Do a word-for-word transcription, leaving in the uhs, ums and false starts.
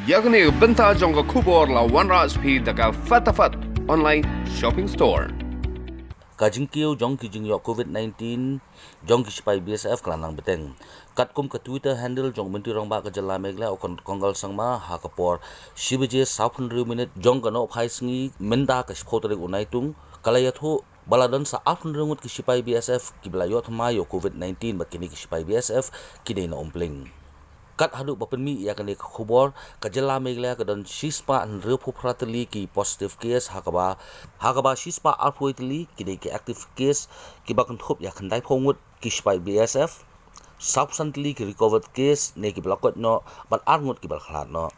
Ïa kane ka bynta jong ka khubor la wanrah sha phi da ka Fatafat Online Shopping Store. Ka jingkiew jong ki jingïoh COVID nineteen jong ki sipai B S F ka la nang bteng. Katkum ka Twitter handle jong u Myntri Rangbah ka jylla Meghalaya u Kon-, Congal Sangma, ha ka por shi baje sawphew hynriew minit jong ka nohphai sngi mynta ka shiphew tarik u Naitung, ka la ïathuh ba la don sa arphew hynriew ngut ki sipai B S F kiba la ïoh thymmai ïa u COVID nineteen, bad kine ki sipai B S F ki dei na Umpling. Kat haduh ba pynmih ïa kane ka khubor, ka jylla Meghalaya ka don shispah hynriewphew phra tylli ki positive case, ha kaba, ha kaba shispah arphew tylli ki dei ki active case, kiba kynthup ïa khyndaiphew ngut ki sipai B S F, sawphew san tylli ki recovered case ne kiba la koit noh, bad ar ngut kiba la khlad noh.